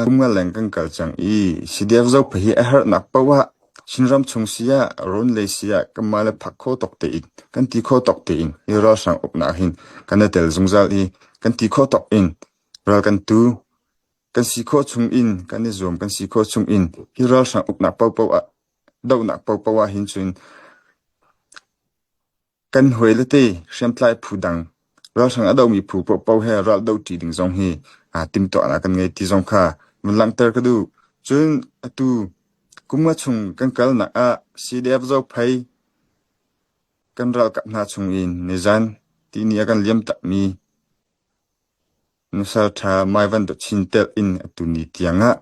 Kum nga leng kan kal cang i CDF Zophei hi a herhnak paoh ah Chinram chung si ah, rawn lei si ah kanmah le phak kho tawk tein, kan ti kho tawk tein hi ralhrang uknak hin kan i tel zungzal i kan ti khawh tawk in ral kan tu. Kan si khawh chung in kan i zuam, kan si khawh chung in hi ralhrang uknak paohpaoh ah dohnak paohpaoh ah hin cun Kan hawile te hriamtlai phu dang ralhrang a domi phu paohpaoh he ral dohṭi ding zong hi aa timhtuahnak kan ngei ti zong kha vun langhter ka duh. Cun atu kum nga chung kan kalnak ah CDF Zophei kan ralkap hna chung in nizan tihni a kan liam takmi Nusal ṭha Maivan Dawtchin telh in atu ni tiang ah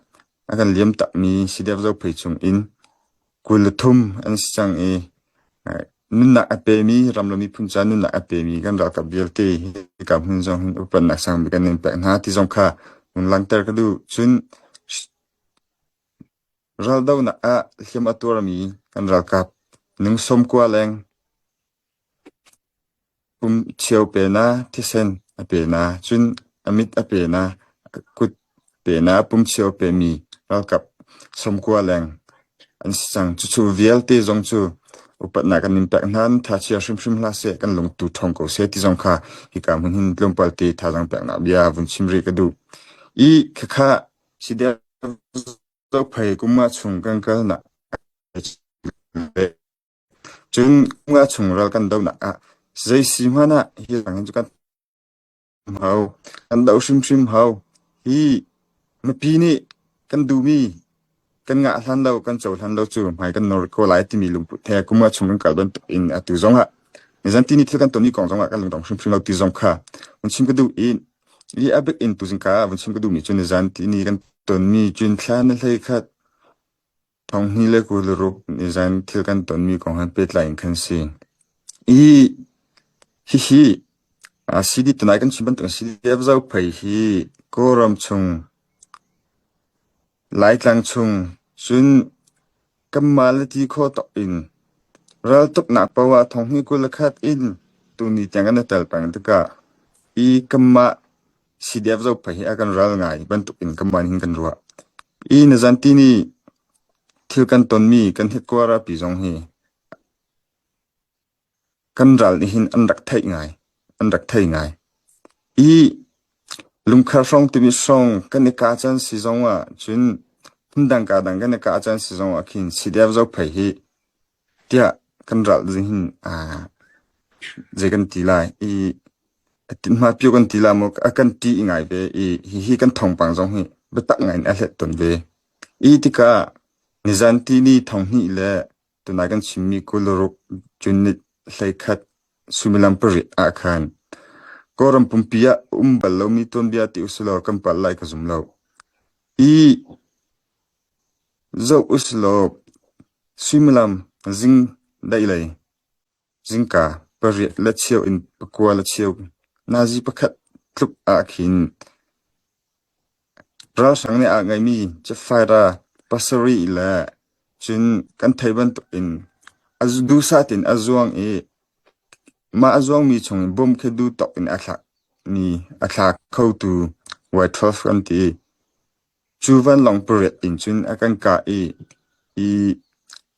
a kan liam takmi CDF Zophei chung in 23 an si cang i nunnak a pemi ram le miphun ca nunnak a pemi kan ralkap vialte hika hmun zong hin upatnak sangbik kan in pek hna ti zong kha hun langhter ka duh. Cun raldohnak ah hliam a tuarmi kan ralkap nung 90 leng Pum cheu pe na, thisen a pe na, cun a mit a pe na, a kut pe na, pum cheu a pemi ralkap 90 leng an si cang. Cucu vialte zong cu upatnak kan in pek hna, nan thachia hrimhrim hlah seh, kan lungtu ṭhawng ko seh ti zong kha hika hmun hin tlawmpal te thazaang peknak bia vun chim rih ka duh. I khakha CDF Zophei kum ah chung kan kalnak Cun nga chung ral kan dohnak ah zei si hmanh ah hi rang hin cu kan hau. Kan doh hrimhrim hau. Hi mipi nih kan duhmi kan ngah hlan lo, kan cohlan lo cu hmai kan nawr ko lai timi lungput he kum nga chung kan kal bantuk in atu zong ah nizan tini thil kan tonmi kong zong ah kan lungdong hrimhrim lo ti zong kha vun chim ka duh i i a bik in tuzing ka vun chim ka duhmi cu nizan tini kan tonmi cun thla na hlei khat Thonghnih le 26 nizan thil kan tonmi kong he pehtlai in khan si. Hi hihi CD tunai kan chim bantuk CDF Zophei hi Kawlram chung Laitlang chung cun kanmah le ti khawh tawk in raltuknak paoh ah thonghnih 21 in tuni tiang kan i tel peng tikah i kanmah CDF Zophei hi a kan ral ngai bantuk in kanmah nih hin kan ruah. I nizan tini thil kan tonmi kan headquarter pi zong hi kan ral nih hin an rak theih ngai. An rak thei ngai. I lungkhar hrawng timi hrawng kan i ka caan si zong ah cun phundang ka dang kan i ka caan si zong ah khin CDF Zophei hi tiah kan ral zing hin zei kan ti lai i hmapio kan ti la maw a kan ṭih ngai ve i hihi kan thawngpang zong hi biatak ngai in a hlet tawn ve. I tikah nizan tini thonghnih le tunai kan chimmi 26 June 11 suimilam pariat ah khan Kawlram pumpi ah um bal lomi tuanbia ti usilaw kan palh lai ka zum lo. I zoh usilaw suimilam zing daih lei Zingka pariat le cheu in pakua le cheu nazi pakhat tluk ah khin ralhrang nih aa ngeihmi Chefaira pasarih le cun kan theih bantuk in a duhsah tein a zuang i mah a zuangmi chung in bom khi duh tawk in a thlakmi a thla khotu Y12 kan ti. Cu vanlawng pariat in cun a kan kah i i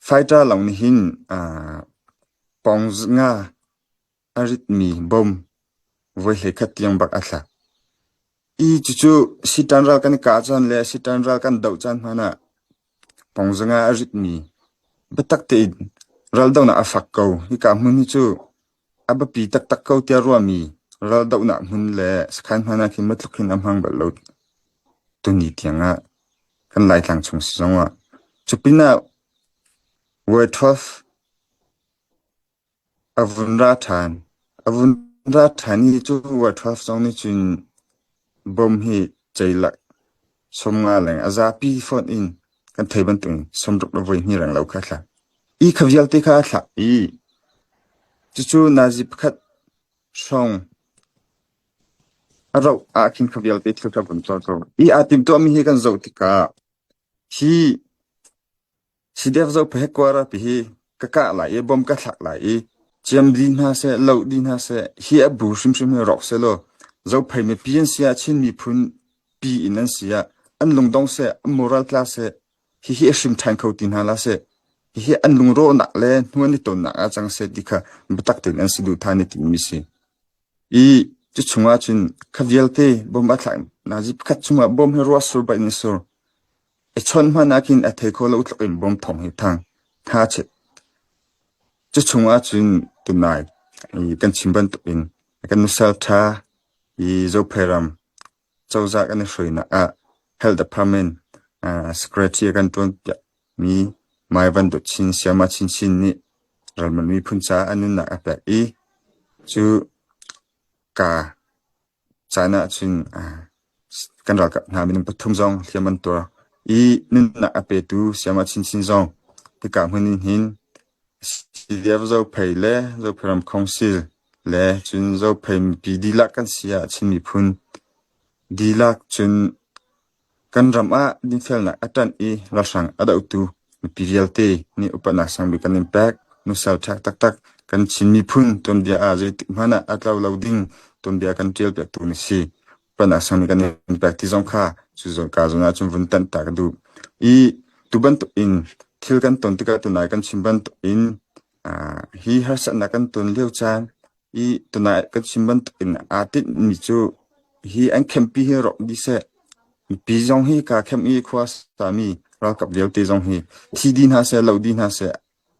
fighter lawng nih hin pawng nga a ritmi bom voi 11 tiang bak a thlak. I cucu sitan ral kan i kah caan le sitan ral kan doh caan hmanh ah pawng zanga a ritmi biatak tein raldohnak a fak ko. Hika hmun hi cu A biapi taktak ko tiah ruahmi raldohnak hmun le sakhan hman ah khin matluk hin a hmang bal lo tuni tiang ah kan Laitlang chung si zong ah. Cu pinah World 12 a vun ra ṭhan. A vun ra ṭhan i cu World 12 zong nih cun bom hi ceilak 50 leng a zapi fonh in kan thei bantuk 60 le voi hnih reng lo kha a thlak. I kha vialte kha a thlak i cucu nazi pakhat hrawng a roh ah khin kha vialte thil kha vun tuah ko. I aa timhtuahmi hi kan zoh tikah hi CDF Zophei headquarter hi ka kah lai i bom ka thlak lai i ciam dih hna seh, loh dih hna seh, hi a bu hrimhrim hi rawk sehlaw Zophei mipi an si ah Chin miphun pi in an si ah An lungdong seh, an moral tla seh, hihi a hrim ṭhan kho ti hna hlah seh. Hihi an lungrawhnak le hnu an i tonnak ah cang seh ti kha biatak tein an saduhthah an i timmi si. I cu chungah cun kha vialte bom a thlak nazi pakhat chungah bom hi ruah sur bain in sur. I chawnh hmanh ah khin a thei kho lo tluk in bom thawng hi thang. Tha chet. Cu chungah cun tunai i kan chim bantukin kan nusal ṭha i Zophei ram cozah kan i hruainak ah Health Department Secretary a kan ṭuanpiakmi Mai Van Dawt Chin Sayama Chinchin nih ralman miphun caah a nunnak a pek i cu ka caan ah cun kan ralkap hna minung pathum zong hliam an tuar i nunnak a petu Sayama Chinchin zong hika hmun in hin CDF Zophei le Zophei ram Council le cun Zophei mipi dihlak kan si ah Chin miphun dihlak cun kan ram ah dinfelnak a ṭanh i ralhrang a dohtu mipi vialte nih upatnak sangbik kan in pek. Nusal ṭhak taktak kan Chin miphun tuanbia ah zeitik hmanh ah a tlo lo ding tuanbia kan ṭial piaktu na si. Upatnak sangbik kan in pek ti zong kha cu ka zawn ah cun vun tanh ta ka duh. I tu bantuk in thil kan ton tikah tunai kan chim bantuk in hi harsatnak kan ton lio caan i tunai kan chim bantuk in aa tinhmi cu hi an khenpi hi rawk dih seh. Mipi zong hi kaa khem i khua sami ralkap vialte zong hi thi dih hna seh, lo dih hna seh,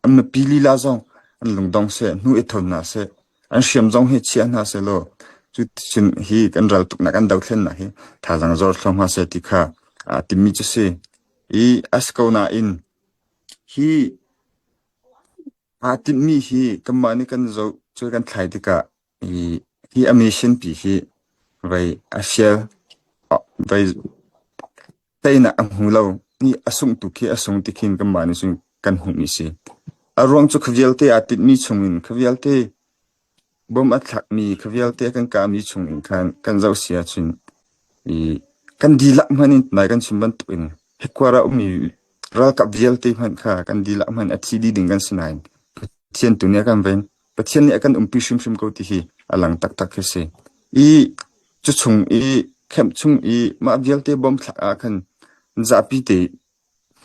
an mipi lila zong an lungdong seh, hnu i thawn hna seh, an hriam zong hi chia hna seh law cu cun hi kan ral tuknak kan dothlennak hi thazaang zor thluahmah seh ti kha aa timmi cu si. I a si ko nain hi aa timhmi hi kanmah nih kan zoh cu kan thlai tikah hi hi a mission pi hi vei a fial vei teinak a hmu lo i a sungh tu khi a sung ti khin kanmah nih cun kan hmuhmi si. A ruang cu kha vialte aa tinhmi chungin kha vialte bom a thlakmi kha vialte kan kahmi chungin khan kan zoh si ahcun i kan dihlak hmanh in nai kan chim bantukin headquarter ah ummi ralkap vialte hmanh kha kan dihlak hmanh a thi dih ding kan si nain Pathian tu nih a kan ven. Pathian nih a kan umpi hrimhrim ko ti hi a lang taktak khi si. I cu chung i camp chung i mah vialte bom thlak ah khan zapi te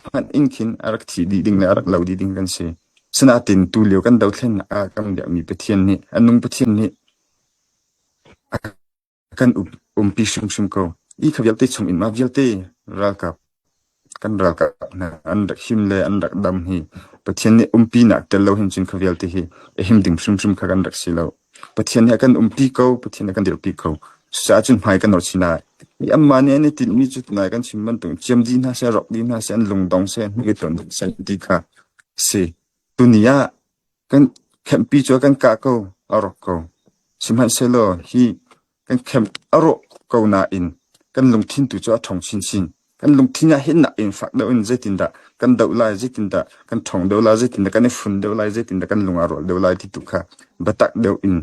hmanh in khin a rak thi dih ding le a rak lo dih ding kan si. Sinain tu lio kan dothlennak ah kan biakmi Pathian nih a nung Pathian nih a kan umpi hrimhrim ko. Hi kha vialte chung in mah vialte ralkap kan ralkap hna an rak him le an rak dam hi Pathian nih umpinak tel lo hin cun kha vialte hi a him ding hrimhrim kha kan rak si lo. Pathian nih a kan umpi ko, Pathian nih a kan dirpi ko. Cucaah cun hmai kan nawr chin lai. Hi anmah nih an i tinhmi cu tunai kan chim bantuk ciam dih hna seh, rawk dih hna seh, an lungdong seh, hnu i ton seh ti kha si. Tuni ah Kan khemhpi cu a kan kah ko, a rawk ko. Sihmanhsehlaw hi kan khemh a rawh ko nain kan lungthin tu cu a ṭhawng chinchin. Kan lungthin ah hin nakin fak deuh in zeitindah kan doh lai, zeitindah kan ṭhawng deuh lai, zeitindah kan i fun deuh lai, zeitindah kan lung aa rual deuh lai ti tu kha biatak deuh in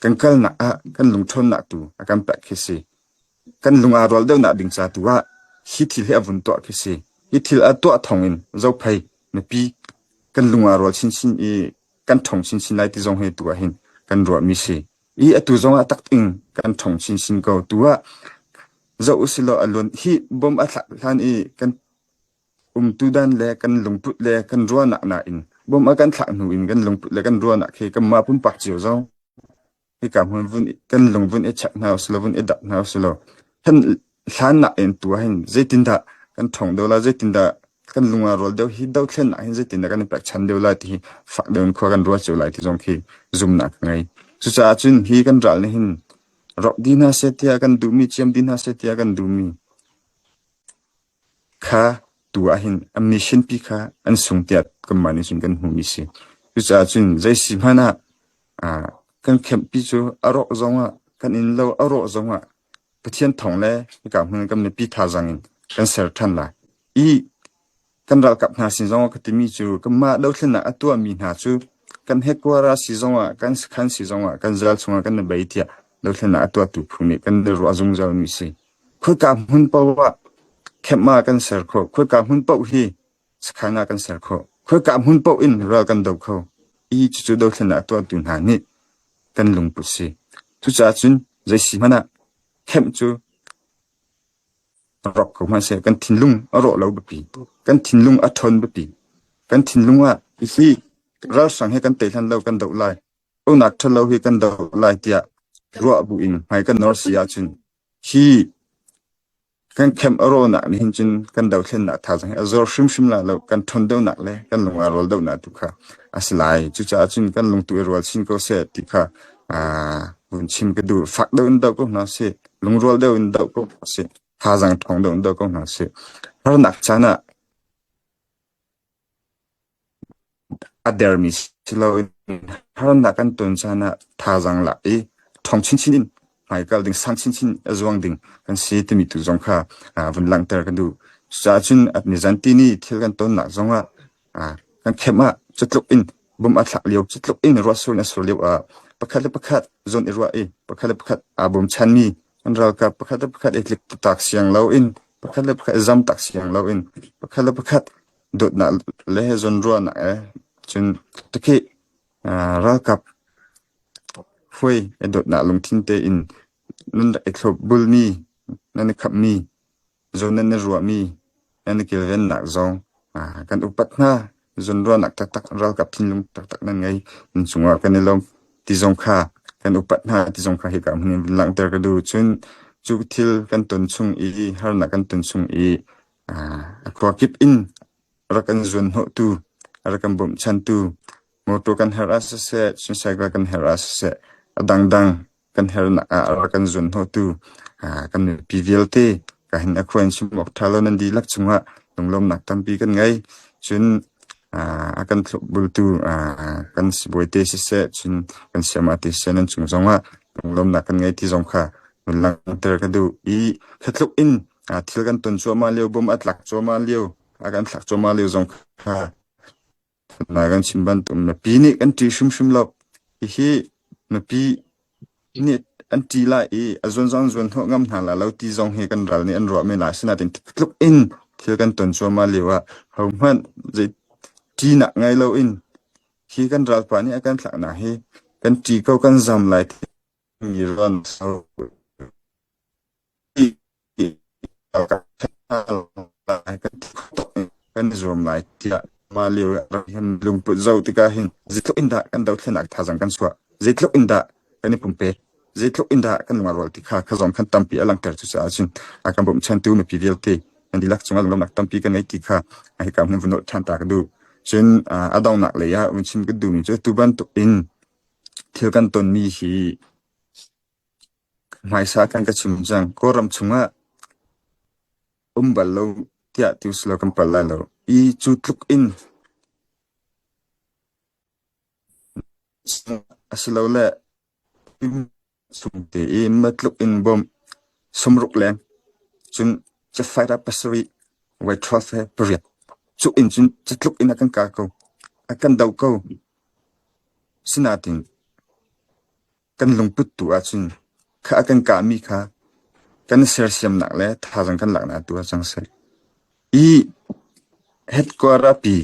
kan kalnak ah kan lungṭhawnnak tu a kan pek khi si. Kan lung aa rual deuhnak ding ca tu ah hi thil hi a vun tuah khi si. Hi thil a tuah thawng in Zophei mipi kan lung aa rual chinchin i kan ṭhawng chinchin lai ti zong hi tu ah hin kan ruahmi si. I atu zong ah takting kan ṭhawng chinchin ko. Tu ah zoh usilaw a luan hi bom a thlak hlan i kan umtu dan le kan lungput le kan ruahnak nain bom a kan thlak hnu in kan lungput le kan ruahnak khi kanmah pumpak cio zong hika hmun vun kan lung vun i check hna usilo vun i dak hna usilo hlan hlan nak in tu ah hin zeitindah kan ṭhawng deuh lai zeitindah kan lung aa rual deuh hi dothlennak hin zeitindah kan i pekchan deuh lai ti hi fak deuh in khua kan ruat cio lai ti zong khi zumnak ka ngei cucaah cun hi kan ral nih hin rawk dih hna seh tiah kan duhmi ciam dih hna seh tiah kan duhmi Kha tu ah hin a mission pi kha an sung tiah kanmah nih cun kan hmuhmi si. Cucaah cun zei si hmanh ah ah kan khenhpi cu a rawh zongah kan inn lo a rawh zongah Pathian thawng le hika hmun kan mipi thazaang in kan ser ṭhan lai. I kan ralkap hna sin zongah ka timi cu kanmah dothlennak a tuahmi hna cu kan headquarter si zongah kan sakhan si zongah kan zal chungah kan i bei tiah dothlennak a tuahtu phu nih kan i ruah zungzalmi si. Khoika hmun paoh ah camp ah kan ser khawh. Khoika hmun paoh hi sakhan ah kan ser khawh. Khoika hmun paoh in ral kan do kho. Hi cucu dothlennak tuahtu hna nih kan lungput si. Cucaah cun zei si hmanh ah camp cu Rawk ko hmanhseh kan thinlung a rawh lo biapi. Kan thinlung a ṭhawn biapi. Kan thinlung ah hi ralhrang hi kan tei hlan lo kan doh lai. Uknak ṭhalo hi kan doh lai tiah ruah bu in hmai kan nor si ahcun hi kan khem a rawhnak nih hin cun kan dothlennak thazaang hi a zor hrimhrim lai lo. Kan ṭhawn deuhnak le kan lung aa rual deuhnak tu kha a si lai. Cucaah cun kan lungtu i rual chin ko seh ti kha vun chim ka duh. Fak deuh in doh ko hna sih. Lungrual deuh in doh ko hna sih. Thazaang ṭhawng deuh in doh ko hna sih. Harnak caan ah A dermi si loin harnak kan ton caan ah thazaang lak i ṭhawng chinchin in hmaikal ding, sang chinchin a zuang ding kan si timi tu zong kha vun langhter ka duh. Cucaah cun nizan tini thil kan tonnak zongah kan khem ah cutluk in bom a thlak lio, cutluk in ruahsur in a sur lio ah pakhat le pakhat zawn i ruah i pakhat le pakhat aa bawmchanmi kan ralkap pakhat le pakhat i tlik tak siang loin pakhat le pakhat i zam tak siang loin pakhat le pakhat dawtnak le zawnruahnak he cun tikhi ralkap hruai i dawtnak lungthin tein nan rak i thlop bulmi, nan i khamhmi, zawn nan i ruahmi, nan i kilvennak zong kan upat hna. Zawnruahnak taktak, ralkap thinlung taktak nan ngei. Nan cungah kan i lawm ti zong kha kan upat hna ti zong kha hika hmun in langhter ka duh. Cun cu thil kan ton chung i harnak kan ton chung i A khuakip in a rak kan zuanhnawhtu, a rak kan bawmhchantu, mawṭaw kan herh ah siseh, cycle kan herh ah siseh, a dangdang kan herhnak ah a rak kan zuanhnawhtu kan mipi vialte ka hin a khua in chim awk ṭha lo nan dihlak cungah lunglawmnak tampi kan ngei. Cun a kan thlopbultu kan sibawi te siseh, cun kan sayama te siseh nan cung zongah lunglawmnak kan ngei ti zong kha vun langhter ka duh i thlatluk in Thil kan ton cuahmah lio, bom a tlak cuahmah lio, a kan thlak cuahmah lio zong kha na kan chim bantuk mipi nih kan ṭih hrimhrim lo. Hihi mipi nih an ṭih lai i a zuan zong an zuan hnawh ngam hna lai lo ti zong hi kan ral nih an ruah men lai. Asinain tluk in thil kan ton cuahmah lio ah hohmanh zei ṭihnak ngei loin hi kan ralpa nih a kan thlaknak hi kan ṭih ko kan zam lai timi ruahnak Kan i zuam lai tiah mah lio ah lungput zoh tikah hin zeitluk in dah kan dothlennak thazaang kan chuah, zeitluk in dah kan i pumpek, zeitluk in dah kan lungrual ti kha kha zong khan tampi a langhter. Cucaah cun a kan bawmchantu mipi vialte nan dihlak cungah lunglawmhnak tampi kan ngei ti kha hika hmun vun nolh ṭhan ta ka duh. Cun a donghnak lei ah vun chim ka duhmi cu tu bantuk in thil kan tonmi hi Hmaisa kan ka chim cang. Kawlram chungah um bal lo tiah ti usih kan palh lai lo. I cu tluk in asilole chung te i matluk in bawmh sawmruk leng cun cafai ah pasarih voi 12 he pariat cu in cun catluk in a kan kah ko a kan doh ko sinain Kan lungput tu ahcun kha a kan kahmi kha kan sersiamnak le thazaang kan laknak tu ah cang seh. I headquarter pi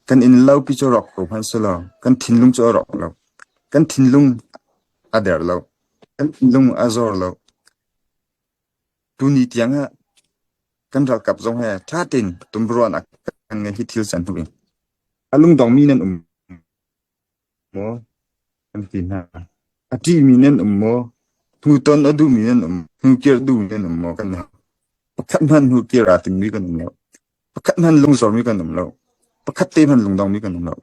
kan inn lo pi cu rawk ko hmanh selaw kan thinlung cu a rawk lo. Kan thinlung a der lo. Kan thinlung a zor lo. Tuni tiang ah kan ralkap zong he ṭha tein tumruahnak kan ngei hi thil can hnu in. A lungdongmi nan um maw? An ti hna. A ṭihmi nan um maw? Hnuton a duhmi nan um? Hnukir duhmi nan um maw? Kan pakhat hmanh hnukir aa timmi kan um lo. Pakhat hmanh lungzormi kan um lo. Pakhat te hmanh lungdongmi kan um lo.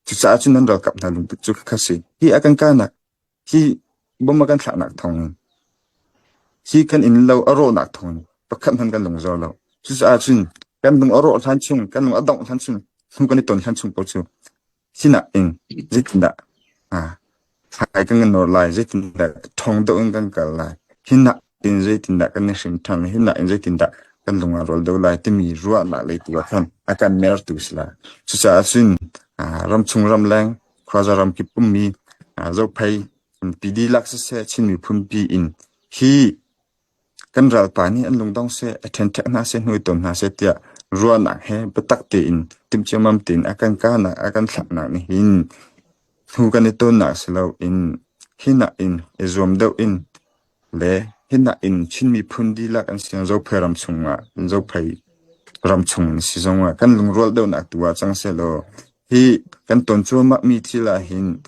Cucaah cun nan ralkap hna lungput cu khakha si. Hi a kan kahnak, hi bom a kan thlaknak thawngin, hi kan inn lo a rawhnak thawngin pakhat hmanh kan lungzor lo. Cucaah cun kan lung a rawh hlan chung, kan lung a dongh hlan chung, hnu kan i ton hlan chung paoh cu Hinak in zeitindah thlai kan nawr lai, zeitindah ṭhawng deuh in kan kal lai, hinak in zeitindah kan i hrim ṭhan lai, hinak in zeitindah kan lung aa rual deuh lai timi ruahnak lei tu ah khan a kan mertu si lai. Cucaah cun ramchung ramleng khuaza ramkip ummi Zophei mipi dihlak siseh Chin miphun pi in hi Kan ralpa nih an lungdong seh, a ṭhenṭhek hna seh, hnuaitom hna seh tiah ruahnak he biatak tein timhciammam tein a kan kahnak, a kan thlaknak nih hin hnu kan i tawnnak si loin hinak in i zuam deuh in le Hi nakin Chin miphun dihlak an si Zophei ram chungah Zophei ram chung in si zongah kan lungrual deuhnak tu ah cang sehlaw hi kan ton cuahmahmi thil ah hin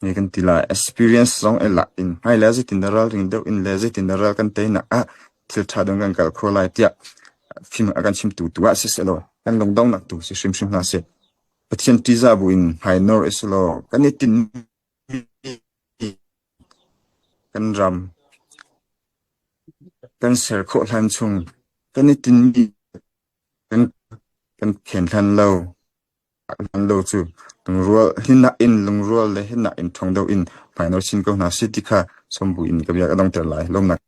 nge kan ti lai experience zong i lak in hmailei zeitindah ralring deuh in le zeitindah ral kan teinak ah thil ṭha deuh kan kal kho lai tiah fim a kan chimtu tu ah sisehlaw kan lungdonghnak tu si hrimhrim hna seh. Pathian ṭihzah bu in hmai nawr i selaw kan i tinhmi kan ram kan ser khawh hlan chung kan i tinhmi kan kan khen hlan lo hlan lo cu lungrual hinak in lungrual le hinak in ṭhawng deuh in hmai nawr chin ko hna sih ti kha sawmbu in ka bia ka dongter lai. Lawmnak.